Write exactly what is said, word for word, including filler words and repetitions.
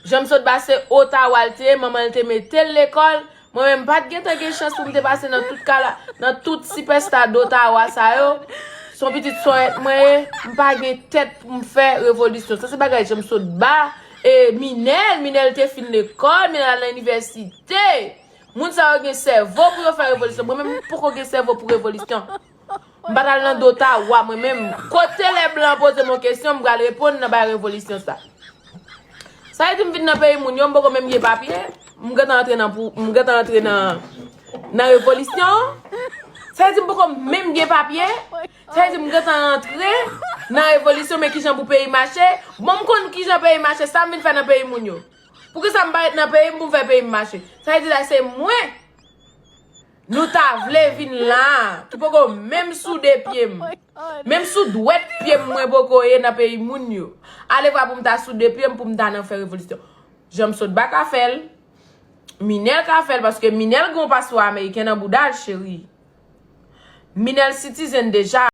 Jan m sot ba se Ottawa l te ye, manman l te mete l lekòl. Mwen menm m pa t gentan gen chans pou m te pase nan tout kala, nan tout sipèsta d Ottawa sa yo. Se yon pitit sòrèt mwen ye, m pa gen tèt pou m fè revolisyon. Sa se bagay jan m sot ba e Minèl, Minèl te fin lekòl, Minèl al nan inivèsite. Moun sa yo gen sèvo pou yo fè revolisyon. Mwen menm m poko gen sèvo pou revolisyon. M pa t al nan Ottawa mwen menm. Kote lè blan poze m yon kesyon, m pral reponn nan bay revolisyon sa. Sa vle di m vin nan peyi moun yo, m poko menm gen papye. M gentan antre nan pou, m gentan antre nan nan revolisyon. Sa vle di m poko menm gen papye. Sa vle di m gentan antre nan revolisyon, men kijan pou peyi mache. Bon, m konn kijan peyi mache, sa m vin fè nan peyi moun yo. Poukisa m pa ret nan peyi m pou m fè peyi m mache? Sa vle di la se mwen nou ta vle vin la, ki poko menm sou de pye m. Menm sou dwèt pye m mwen poko ye nan peyi moun yo. Ale vwa pou m ta sou de pye m pou m ta nan fè revolisyon. Jan m sot ba ka fè l, Minèl ka fè l, paske Minèl gen yon paspò ameriken nan bouda l, cheri. Minèl citizen deja.